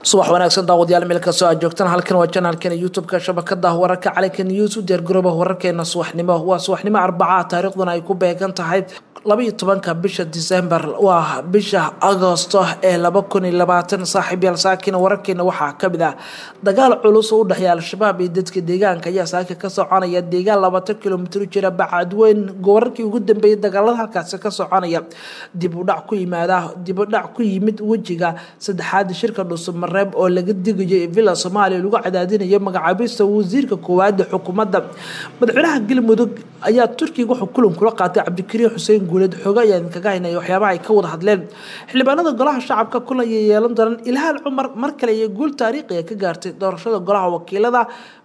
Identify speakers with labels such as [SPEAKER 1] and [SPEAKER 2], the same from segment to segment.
[SPEAKER 1] Subax wanaagsan daawadayaal, meel kastoo aad joogtaan. Halkan waa janaalkeena YouTube-ka shabakada wararka Calanka News. U diyaar garooba wararkeena subaxnimo. Waa subaxnimo Arbaca, taariikhduna ay ku beegan tahay 12-ka bisha December, waa bisha Agosto ee 2020. Saaxiibyaal, saakina wararkeena waxaa kamid ah dagaal culus oo u dhexeeya Al-Shabaab iyo dadka deegaanka ayaa saaka ka soconaya deegaan 20 kilomitr jira Bacadweyn. Wararkii ugu dambeeyay dagaalada halkaasi ka soconaya. Dib u dhac ku yimaada, dib u dhac ku yimid wejiga saddexaad shirka Dhuusamareeb oo laga digayo Villa Soomaaliya lagu cadaadinayo magacaabista wasiirka koowaad ee xukuumadda. Madaxweynaha Galmudug ayaa Turkiga wuxuu kulan kula qaatay Cabdikariin Xuseen Guuleed. Xooga ayaa idinkaga haynaya waxyaabaha ay ka wada hadleen. Xildhibaanada golaha shacabka kulan ayay yeelan doonaan. Ilhaan Cumar mar kale iyo guul taariikhiga ka gaartay doorashada golaha wakiilada.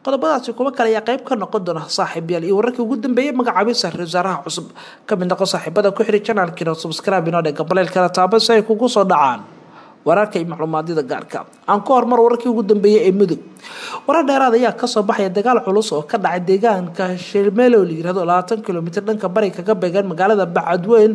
[SPEAKER 1] Qodobadaasi kuwo kale ayaa qayb ka noqon doona, saaxiibyaal, iyo wararkii ugu dambeeyay magacaabista ra wasaaraha cusub. Ka mid noqo saaxiibada ku xiri janaalkiina, subscribe inoo dhega, baleelkala taaba si ay kugu soo dhacaan wararka iyo macluumaadyada gaarka. Aan ku hormar wararkii ugu dambeeyay ee Mudug. Warar dheeraad ayaa kasoo baxaya dagaal culus oo ka dhacay deegaanka Shirmelo la yirahdo, 20 kilomitr dhanka bari kaga beegan magaalada Bacadweyn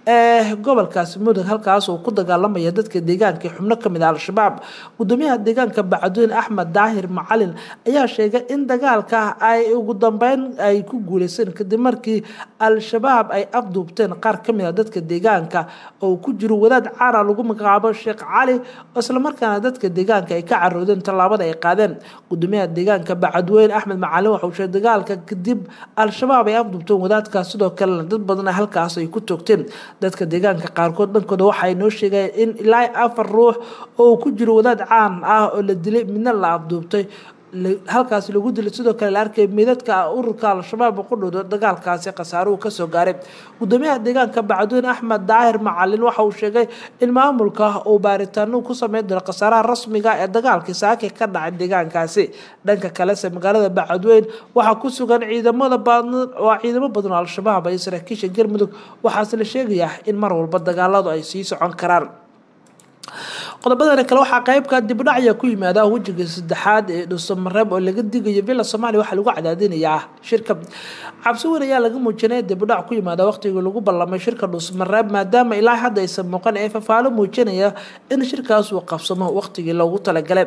[SPEAKER 1] ee gobolkaasi Mudug, halkaas oo ku dagaalamaya dadka deegaanka xubno kamid ah Al-Shabaab. Gudoomiyaha deegaanka Bacadweyn, Axmed Daahir Macalin, ayaa sheegay in dagaalka ay ugu dambeyn ay ku guuleysteen kadib markii Al-Shabaab ay afduubteen qaar kamid ah dadka deegaanka oo ku jiro wadaad caana lagu magacaabo Sheekh Cali, islamarkaana dadka deegaanka ay ka caroodeen tallaabada ay qaadeen. Gudoomiyaha deegaanka Bacadweyn, Axmed Macalin, waxa uu sheegay dagaalka kadib Al-Shabaab ay afduubteen wadaadkaas, sidoo kalena dad badan halkaas ay ku toogteen. Dadka deegaanka qaarkood dhankooda waxay noo sheegayeen in ilaa afar ruux oo ku jiro wadaad caan ah oo la dilay, midna la afduubtay, halkaasi lagu dilay. Sidoo kale la arkay meydadka ururka Al-Shabaab ku dhowdo dagaalkaasi khasaaruhu kasoo gaaray. Gudoomiyaha deegaanka Bacadweyn, Axmed Daahir Macalin, waxa uu sheegay in maamulka uu baaritaano ku sameyn doono khasaaraha rasmiga ee dagaalkii saaki ka dhacay deegaankaasi. Dhanka kalese, magaalada Bacadweyn waxaa ku sugan ciidamada waa ciidamo badan oo Al-Shabaab iyo saraakiisha Galmudug, waxaase la sheegayaa in mar walba dagaaladu ay sii socon karaan. Qodobadani kale waxaa qeybka dibudhacya ku yimaada wejiga saddexaad ee Dhuusamareeb oo laga digayo Villa Soomaaliya waxaa lagu cadaadinayaa shirka. Cabsi weyn ayaa laga muujinaya dibudhac ku yimaada waqtigii lagu ballamay shirka Dhuusamareeb, maadaama ilaa hadda aysan muuqan ee fafaalo muujinaya in shirkaas uu qabsamo waqtigii loogu talagalay.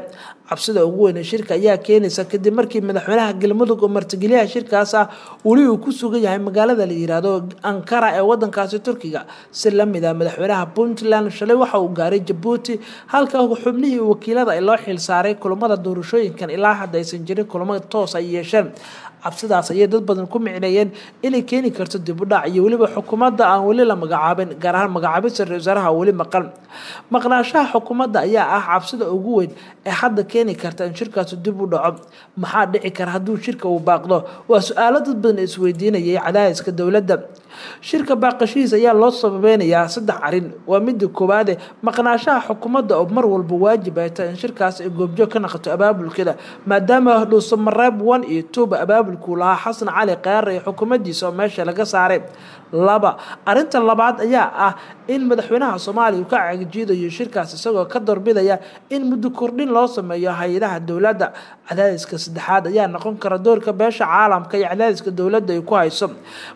[SPEAKER 1] Cabsida ugu weyn ee shirka ayaa keenaysa kadib markii madaxweynaha Galmudug oo martigeliyaha shirkaas ah weli uu ku sugan yahay magaalada la yiraahdo Ankara ee wadankaasi Turkiga. Si lamid ah, madaxweynaha Puntland shalay waxa uu gaaray Jabuuti, halka xubnihii wakiilada loo xilsaaray kulamada doorashooyinkan ilaa hadda aysan jirin kulamo toos ay yeesheen. Cabsidaas ayay dad badan ku micneeyeen inay keeni karto dib u dhac iyo weliba xukuumadda aan weli la magacaabin, gaar ahaan magacaabista ra wasaaraha weli maqan. Maqnaanshaha xukuumadda ayaa ah cabsida ugu weyn ee hadda keeni karta in shirkaasi dib u dhaco. Maxaa dhici kara hadduu shirka uu baaqdo? Waa su-aalo dad badan isweydiinayay. Cadaadiska dowladda shirka baaqashihiis ayaa loo sababeynayaa saddex arrin. Waa midda koowaade, maqnaanshaha xukuumadda oo mar walba waajib ay tahay in shirkaas ay goobjoog ka noqoto abaabulkeeda, maadaama Dhuusamareeb 1 iyo 2 abaabulkuu lahaa Xasan Cali Kheyre iyo xukuumaddiisa oo meesha laga saaray. Laba, arrinta labaad ayaa ah in madaxweynaha Soomaaliya uu ka cagjiidayo shirkaas, isagoo ka doorbidaya in muddo kordhin loo sameeyo hay-adaha dowladda. Cadaadiska saddexaad ayaa noqon kara doorka beesha caalamka iyo cadaadiska dowladda ay ku hayso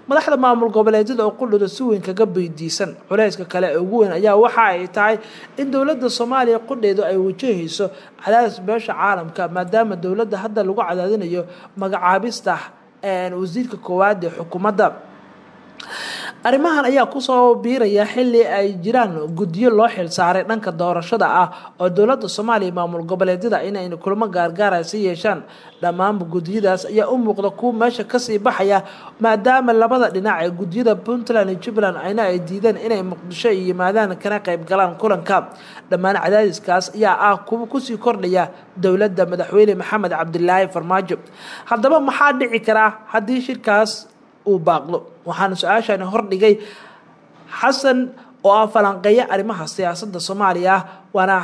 [SPEAKER 1] madaxda maamul goboleedyada oo qudhooda si weyn kaga beydiisan. Culeyska kale ee ugu weyn ayaa waxa ay tahay in dowladda Soomaaliya qudheedu ay wajahayso cadaadis beesha caalamka, maadaama dowladda hadda lagu cadaadinayo magacaabista wasiirka koowaad ee xukuumadda. Arrimahan ayaa kusoo biiraya xili ay jiraan guddiyo loo xilsaaray dhanka doorashada ah oo dowladda Soomaaliya, maamul goboleedyada inay kulmo gaargaara si yeeshaan. Dhammaanba guddiyadaas ayaa u muuqda kuwa meesha kasii baxaya, maadaama labada dhinac ee guddiyada Puntland iyo Jubbaland ayna ay diideen inay Muqdisho ay yimaadaan kana qayb galaan kulanka. Dhammaan cadaadiskaas ayaa ah kuwa kusii kordhaya dowladda madaxweyne Maxamed Cabdilaahi Farmaajo. Haddaba, maxaa dhici karaa haddii shirkaas uu baaqdo? Waxaana su-aashaani hordhigay Xasan oo ah falanqeeya arrimaha siyaasadda Soomaaliya, waana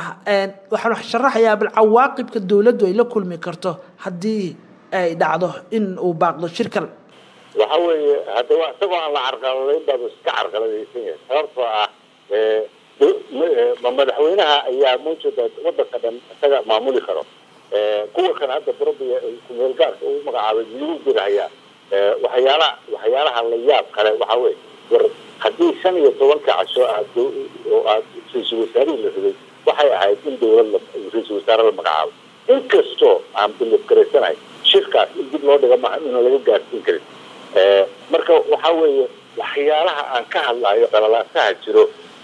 [SPEAKER 1] waxaan sharaxayaa bal cawaaqibka dowladdu ay la kulmi karto haddii ay dhacdo in uu baaqdo shirkan.
[SPEAKER 2] Waxa weeye, hadda waa isagoo aan la carqaladayn baadu iska carqaladaysan yahay, sababtoo ah madaxweynaha ayaa mawjada wadanka dhan isaga maamuli karo. Kuwa kan hadda brobiya kumeel gaarka ugu magacaabay miyuu dirahayaa? Waxyaalaha la yaab kale waxa weye, war haddii 15-ka casho aad oo aad ra-iisul wasaarihii la rabay Waxay ahayd in dowlad ra-iisul wasaare la magacaabo, inkastoo aan bilif garaysanahay shirkaas in dib loo dhiga maaha inaan laga gaarsiin karin. Marka waxa weeye waxyaalaha aan ka hadlayo qalalaasaha jiro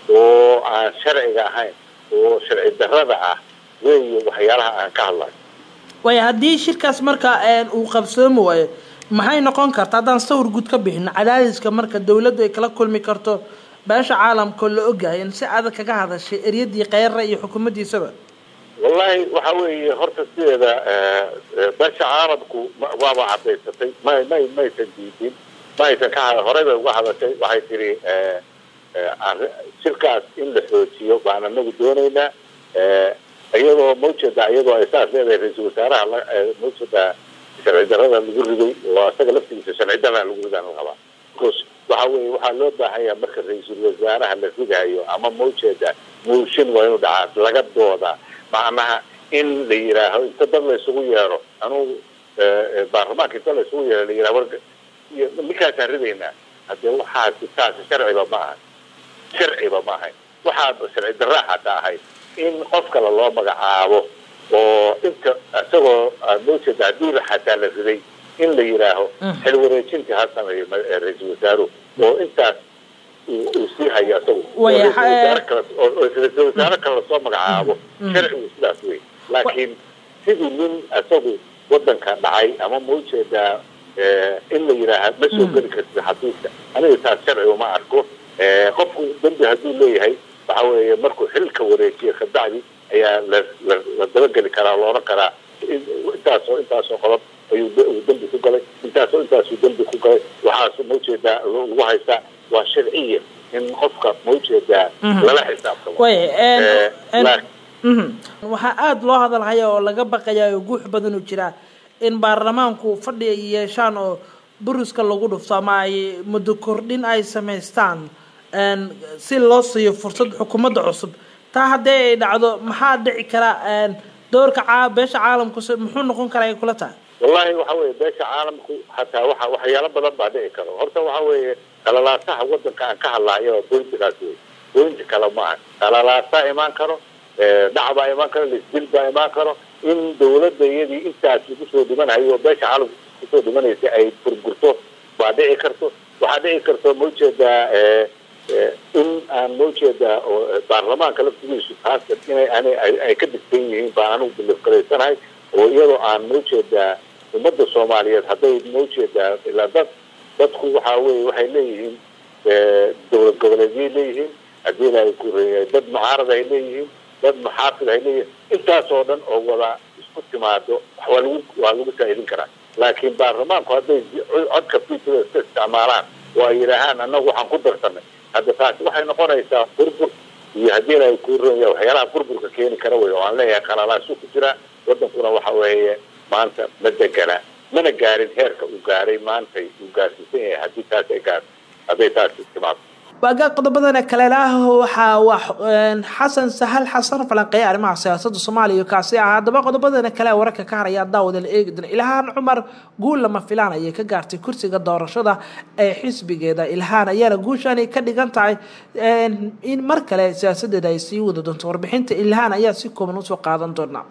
[SPEAKER 2] oo aan sharciga ahayn oo sharci darrada ah weeye waxyaalaha aan ka hadlayo.
[SPEAKER 1] Waaya, haddii shirkaas marka uu qabsoomi waayo, maxay noqon karta haddaan sawir guud ka bixin cadaadiska marka dowladdu ay kala kulmi karto beesha caalamka oo la ogyahay in si adag kaga hadashay eryadii Kheyre iyo xukuumaddiisaba?
[SPEAKER 2] Wallahi waxa weeye horta sideeda beesha caalamku waaba cadaysatay, may maysan diidin, maysan ka horey bay uga hadashay. Waxay tiri shirkaas in la xoojiyo baan anagu doonaynaa, iyadoo mawjeeda iyadoo ay saas leedahay ra-iisul wasaaraha mawjeeda sharci darrada lagu riday oo isaga laftigiisa sharci darraa lagu ridaan la qabaa, because waxa weeye waxaa loo baahanyaa marka ra-iisul wasaaraha la ridayo ama mawjeeda mooshin waa inuu dhacaa laga doodaa, macnaha in la yidhaaho inta dad la isugu yeero, anugu baarlamaanka inta la isugu yeero la yidhaho war ninkaasaan ridaynaa. Haddee waxaasi taasi sharciba ma aha, sharciba ma ahayn, waxaa sharci darraa xataa ahayd in qof kale loo magacaabo oo inta isagoo mawjeeda haddii xataa la riday in la yidhaaho xil wareejintii ha sameeyo ra-iisul wasaaruhu oo intaas uu sii hayo isagu oo ra-iisul wasaare kale lasoo magacaabo. Sharcigu sidaas wey, laakiin sidii nin isagu wadanka dhacay ama mawjeedaa in la yidhaaha ma soo geli kartid xafiiska, aniga taas sharci uma arko. Qofku dembi hadduu leeyahay waxa weeye markuu xilka wareejiyo kabacdi ayaa la dabageli karaa, la odhan karaa intaasoo intaasoo qodob ayuu dembi ku galay, intaasoo intaasuu dembi ku galay, waxaas mawjeedaa lagu haystaa. Waa sharciya in qofka mawjeedaa lala xisaabtamo.
[SPEAKER 1] Waxaa aada loo hadalhaya oo laga baqayaa oo guux badan u jiraa in baarlamaanku fadhi ay yeeshaan oo buruska lagu dhufto ama ay muddo kordhin ay samaystaan si loo siiyo fursad xukuumadda cusub. Taa haddii ay dhacdo maxaa dhici kara? Doorka beesha caalamku muxuu noqon karaa ay kula tahay?
[SPEAKER 2] Wallahi waxa weeye beesha caalamku hataa waxa waxyaalo badan baa dhici karo. Horta waxa weeye qalalaasaha wadanka aan ka hadlayo bointigaas wey, bointi kale maaha. Qalalaasaa imaan karo, dhac baa imaan karo, lisdil baa imaan karo, in dawladda iyadii intaas lagu soo dhimanayo oo beesha caalamku kusoo dhimanaysa ay burburto baa dhici karto. Waxaa dhici karto mawjeedaa in aan mawjeedaa oo baarlamaanka laftigiisu taas inay ay ka digsan yihiin baan anigu bilifgaraysanahay, oo iyadoo aan mawjeedaa ummadda Soomaaliyeed hadday mawjeedaa ilaa dadku waxaa weeye waxay leeyihiin dowlad goboleedyay leeyihiin, haddii ay ku dad mucaarad ay leeyihiin, dad muxaafid ay leeyihiin, intaas oo dhan oo wada isku timaado waa lagu saa'idin karaa. Laakiin baarlamaanku hadday codka fiitida iska isticmaalaan oo ay yidhaahaan annagu waxaan ku darsanay, hadda taasi waxay noqonaysaa burbur iyo haddii ay ku ronya waxyaalaha burburka keeni kara wey, oo aan leeyahay qalalaasu ku jira wadankuna. Waxa weeye maanta ma degana, mana gaarin heerka uu gaaray maantay uu gaarsiisan yahay haddii taas ay gaarto, hadday taas timaado.
[SPEAKER 1] Waagaa qodobadana kaleelaah waxaa waa Xasan Sahal Xasan, falanqeeya arrimaha siyaasadda Soomaaliya kaasi ah. Haddaba qodobadana kale wararka ka haraya daawada la eegi doona. Ilhaan Cumar guul lama filaan ayay ka gaartay kursiga doorashada ee xisbigeeda. Ilhaan ayaana guushaani ka dhigan tahay in mar kale siyaasadeeda ay sii wada doonto. Warbixinta Ilhaan ayaa si kooban usoo qaadan doona.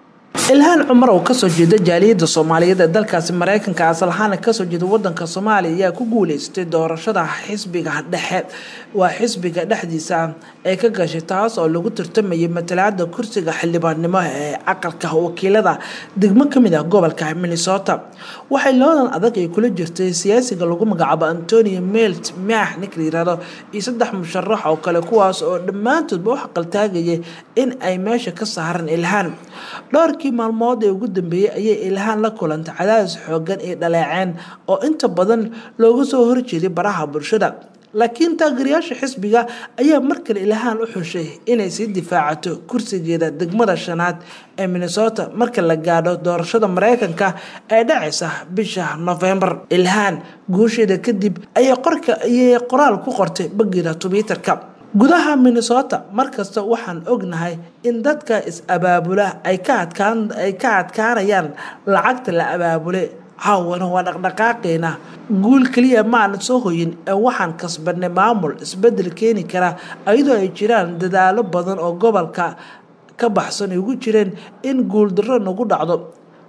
[SPEAKER 1] Ilhaan Cumar oo kasoo jeeda jaaliyadda Soomaaliyeed ee dalkaasi Mareykanka, asal ahaana kasoo jeeda wadanka Soomaaliya, ayaa ku guuleystay doorashada xisbiga dhexe, waa xisbiga dhexdiisa ee ka gashay, taas oo lagu tartamayay matalaada kursiga xildhibaannimo ee aqalka wakiilada degmo kamid ah gobolka Minnesota. Waxay loodan adag ay kula jirtay siyaasiga lagu magacaabo Antonio Melt Mah ninka la yirahdo iyo 3 musharax oo kale, kuwaas oo dhammaantoodba u xaqaltaagayay in ay meesha ka saaraan Ilhaan. Dhowrkii maalmood ee ugu dambeeyay ayay Ilhaan la kulantay cadaadis xooggan iyo dhaleeceen oo inta badan looga soo horjeeday baraha bulshada, laakiin taageerayaasha xisbiga ayaa mar kale Ilhaan u xushay inay sii difaacato kursigeeda degmada shanaad ee Minnesota marka la gaadho doorashada Mareykanka ee dhacaysa bisha November. Ilhaan guusheeda kadib ayay qoraal ku qortay boggeeda Twitter-ka: gudaha Minnesota markasta waxaan ognahay in dadka is-abaabula ay ka adkaanayaan lacagta la abaabulay. Caawana waa dhaqdhaqaaqeena, guul keliya maan soo hoyin ee waxaan kasbanay maamul isbedel keeni kara, iyadoo ay jiraan dadaalo badan oo gobolka ka baxsan ay ugu jireen in guuldarro nagu dhacdo.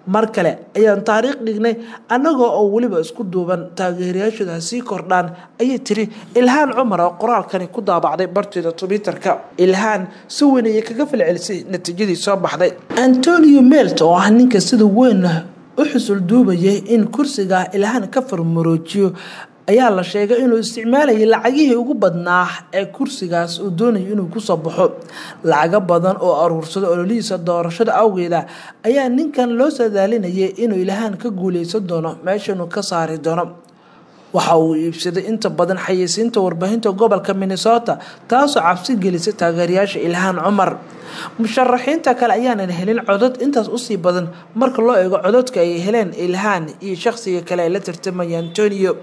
[SPEAKER 1] Mar kale ayaan taariikh dhignay annagoo oo weliba isku duuban, taageerayaashooda ha sii kordhaan, ayay tiri Ilhaan Cumar oo qoraalkani ku daabacday barteeda Twitter-ka. Ilhaan si weyn ayay kaga falcelisay natiijadii soo baxday. Antonio Melt oo ah ninka sida weyn u xusul duubayay in kursiga Ilhaan ka farmaroojiyo ayaa la sheegay inuu isticmaalayay lacagihii ugu badnaa ee kursigaas uu doonayo inuu kusoo baxo. Lacago badan oo aruursada ololihiisa doorashada awgeeda ayaa ninkan loo saadaalinayay inuu Ilhaan ka guuleysan doono, meeshanuu ka saari doono. Waxa uu iibsaday inta badan xayeysiinta warbaahinta gobolka Minnesota, taasoo cabsi gelisay taageerayaasha Ilhaan Cumar. Musharaxiinta kale ayaanan helin codod intaas usii badan marka loo eego cododka ay heleen Ilhaan iyo shaqsiga kale ay la tartamaya Antonio.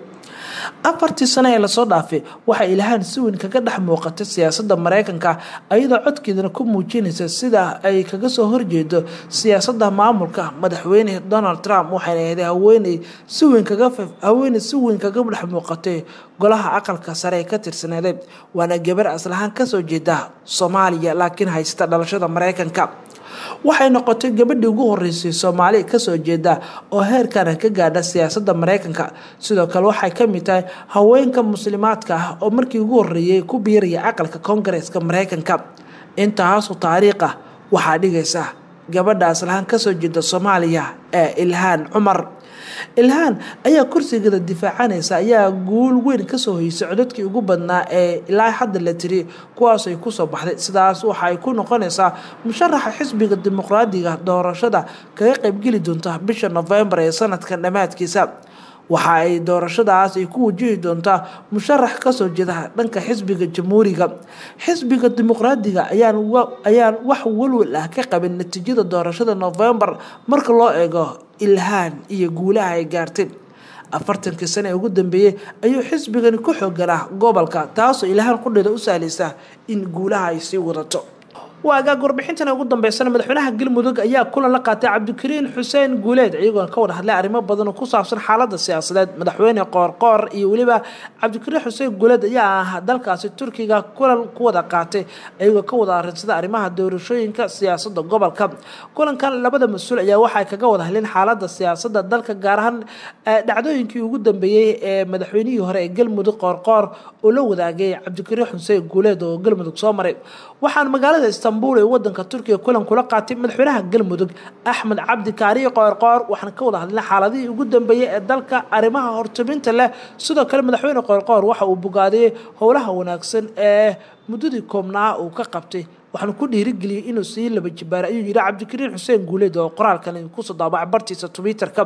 [SPEAKER 1] 4tii sano ee lasoo dhaafay waxay Ilhaan si weyn kaga dhex muuqatay siyaasadda Mareykanka, iyadoo codkeedana ku muujinaysa sida ay kaga soo horjeedo siyaasadda maamulka madaxweyne Donald Trump. Waxayna ahayd haweeney si weyn kaga dhex muuqatay golaha aqalka sare ee ka tirsaneeday, waana gabar aslahaan kasoo jeeda Soomaaliya laakiin haysta dhalashada Mareykanka. Waxay noqotay gabadhii ugu horeysay Soomaali kasoo jeeda oo heerkana ka gaadha siyaasadda Mareykanka. Sidoo kale waxay ka mid tahay haweenka muslimaadka ah oo markii ugu horeeyay ku biiraya aqalka Koongareeska Mareykanka. Intaasoo taariikh ah waxaa dhigaysa gabadha aslahaan kasoo jeeda Soomaaliya ee Ilhaan Cumar. Ilhaan ayaa kursigeeda difaacanaysa ayaa guul weyn kasoo hoysay codadkii ugu badnaa ee ilaa hadda la tiri, kuwaas ay kusoo baxday. Sidaas waxa ay ku noqonaysaa musharaxa xisbiga dimuqraadiga doorashada kaga qaybgeli doonta bisha Novembar ee sanadkan dhammaadkiisa. Waxa ay doorashadaas ay ku wajihi doontaa musharax kasoo jeeda dhanka xisbiga jamhuuriga. Xisbiga dimuqraadiga ayaan wax walwal ah ka qabin natiijada doorashada Novembar marka loo eego Ilhaan iyo guulaha ay gaartay. 40kii sano ee ugu dambeeyay ayuu xisbigani ku xooganaa gobolka, taasoo Ilhaan qudheeda u sahlaysa in guulaha ay sii wadato. Waagaag warbixintan ugu dambeysana, madaxweynaha Galmudug ayaa kulan la qaatay Cabdikariin Xuseen Guuleed, iyagoona ka wada hadlay arrimo badan oo ku saabsan xaaladda siyaasadeed. Madaxweyne Qoorqoor iyo weliba Cabdikariin Xuseen Guuleed ayaa ah dalkaasi Turkiga kulan ku wada qaatay, iyagoo ka wada arrinsada arrimaha doorashooyinka siyaasadda gobolka. Kulankan labada mas-uul ayaa waxay kaga wada hadleen xaaladda siyaasadda dalka, gaar ahaan dhacdooyinkii ugu dambeeyey ee madaxweynihii hore ee Galmudug Qoorqoor oo la wadaagay Cabdikariin Xuseen Guuleed oo Galmudug soo maray. Waxaan magaalada Istanbul ee wadanka Turkiga kulan kula qaatay madaxweynaha Galmudug Axmed Cabdi Kaariye Qoorqoor. Waxaan ka wada hadlay xaaladihii ugu dambeeyay ee dalka, arrimaha hortubinta leh. Sidoo kale madaxweyne Qoorqoor waxa uu bogaadiyey howlaha wanaagsan ee muddadii koobnaa uu ka qabtay, waxaana ku dhiirigeliyey inuu sii laba jibaaro, ayuu yidhi Cabdikariin Xuseen Guuleed oo qoraalkan kusoo daabacay bartiisa Twitter-ka.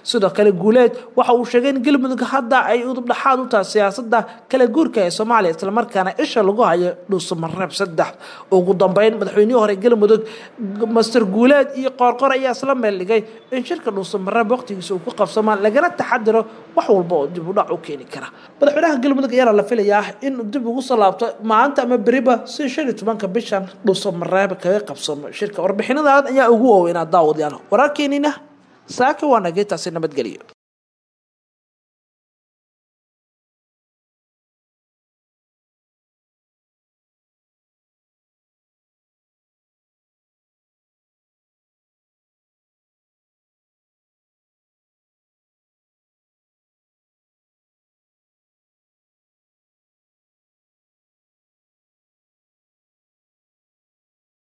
[SPEAKER 1] Sidoo kale Guuleed waxa uu sheegay in Galmudug hadda ay udub dhexaad u tahay siyaasadda kala guurka ee Soomaaliya, islamarkaana isha lagu hayo Dhuusamareeb 3. Ugu dambeyn madaxweynihii hore Galmudug Master Guuleed iyo Qoorqoor ayaa isla meel dhigay in shirka Dhuusamareeb waqtigiisa uu ku qabsamo, lagana taxadiro wax walba oo dib u dhac u keeni kara. Madaxweynaha Galmudug ayaana la filayaa in dib ugu soo laabto maanta ama beriba si 15-ka bishan Dhuusamareeb kaga qabsamo shirka. Warbixinadaad ayaa ugu waaweynaa daawadayaal. Wararkeenina saaka waa nagay, taasi nabadgeliyo.